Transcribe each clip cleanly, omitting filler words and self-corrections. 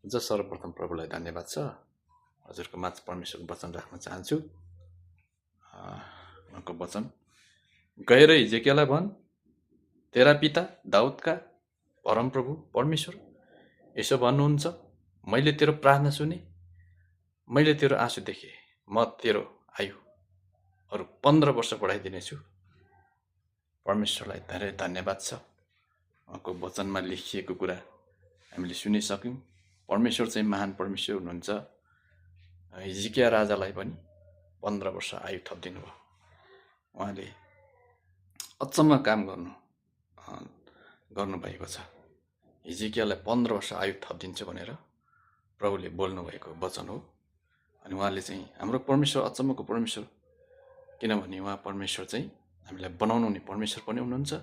सर्वप्रथम प्रभुलाई धन्यवाद छ। हजुरको माझ परमेश्वरको वचन राख्न चाहन्छु। उहाँको वचन, गएर हिजकियालाई भन्, तेरा पिता दाउदका परमप्रभु परमेश्वर यसो भन्नुहुन्छ, मैले तेरो प्रार्थना सुने, मैले तेरो आँसु देखेँ, म तेरो आयु अरू 15 वर्ष बढाइदिनेछु। परमेश्वरलाई धेरै धन्यवाद छ। उहाँको वचनमा लेखिएको कुरा हामीले सुनिसक्यौँ। परमेश्वर चाहिँ महान परमेश्वर हुनुहुन्छ। हिजकिया राजालाई पनि 15 वर्ष आयु थपिदिनु भयो। उहाँले अचम्म काम गर्नुभएको छ। हिजकियालाई 15 वर्ष आयु थपिदिन्छ भनेर प्रभुले बोल्नुभएको वचन हो। अनि उहाँले चाहिँ हाम्रो परमेश्वर अचम्मको परमेश्वर, किनभने उहाँ परमेश्वर चाहिँ हामीलाई बनाउनु हुने परमेश्वर पनि हुनुहुन्छ।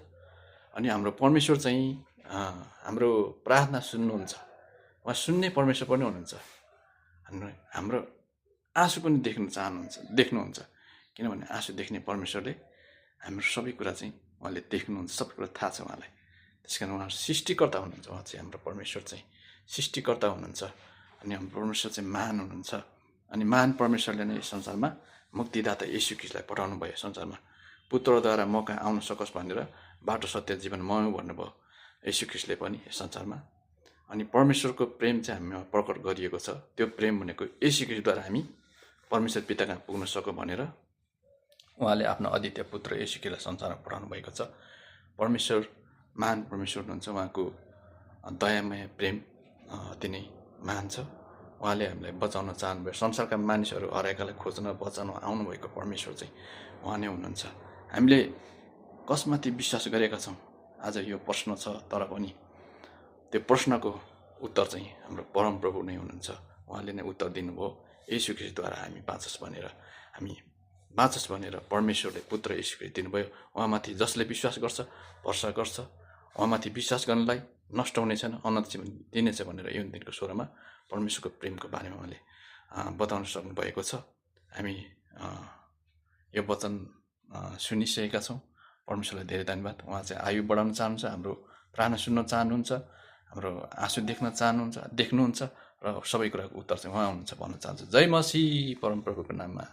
अनि हाम्रो परमेश्वर चाहिँ हाम्रो प्रार्थना सुन्नुहुन्छ। उहाँ सुन्ने परमेश्वर पनि हुनुहुन्छ। हाम्रो आँसु पनि देख्नुहुन्छ। किनभने आँसु देख्ने परमेश्वरले हाम्रो सबै कुरा चाहिँ उहाँले देख्नुहुन्छ, सबै कुरा थाहा छ उहाँलाई। त्यस कारण उहाँ सृष्टिकर्ता हुनुहुन्छ। उहाँ चाहिँ हाम्रो परमेश्वर चाहिँ सृष्टिकर्ता हुनुहुन्छ। अनि हाम्रो परमेश्वर चाहिँ महान हुनुहुन्छ। अनि महान परमेश्वरले नै संसारमा मुक्तिदाता येशू ख्रीष्टलाई पठाउनु भयो संसारमा, पुत्रद्वारा म कहाँ आउन सकोस् भनेर बाटो सत्य जीवन म भन्नुभयो येशू ख्रीष्टले पनि संसारमा। अनि परमेश्वरको प्रेम चाहिँ हामीमा प्रकट गरिएको छ। त्यो प्रेम भनेको येशू ख्रीष्टद्वारा हामी परमेश्वर पिता कहाँ पुग्न सकौँ भनेर उहाँले आफ्नो अद्वितीय पुत्र येशू ख्रीष्टलाई संसारमा पठाउनु भएको छ। परमेश्वर महान परमेश्वर हुनुहुन्छ। उहाँको दयामय प्रेम अति नै महान छ। उहाँले हामीलाई बचाउन चाहनुभयो। संसारका मानिसहरू हराएकालाई खोज्न बचाउन आउनुभएको परमेश्वर चाहिँ उहाँ नै हुनुहुन्छ। हामीले कसमाथि विश्वास गरेका छौँ आज यो प्रश्न छ, तर पनि त्यो प्रश्नको उत्तर चाहिँ हाम्रो परमप्रभु नै हुनुहुन्छ। उहाँले नै उत्तर दिनुभयो, येशू ख्रीष्टद्वारा हामी बाँचोस् भनेर परमेश्वरले पुत्र येशू ख्रीष्ट दिनुभयो। उहाँमाथि जसले विश्वास गर्छ, भरोसा गर्छ, उहाँमाथि विश्वास गर्नलाई नष्ट हुने छैन, अनन्त जीवन दिनेछ भनेर यो दिनको स्वरमा परमेश्वरको प्रेमको बारेमा उहाँले बताउन सक्नुभएको छ। हामी यो वचन सुनिसकेका छौँ। परमेश्वरलाई धेरै धन्यवाद। उहाँ चाहिँ आयु बढाउन चाहनुहुन्छ, हाम्रो प्रार्थना सुन्न चाहनुहुन्छ, हाम्रो आँसु देख्नुहुन्छ र सबै कुराको उत्तर चाहिँ उहाँ हुनुहुन्छ भन्न चाहन्छु। जय मसीह परमप्रभुको नाममा।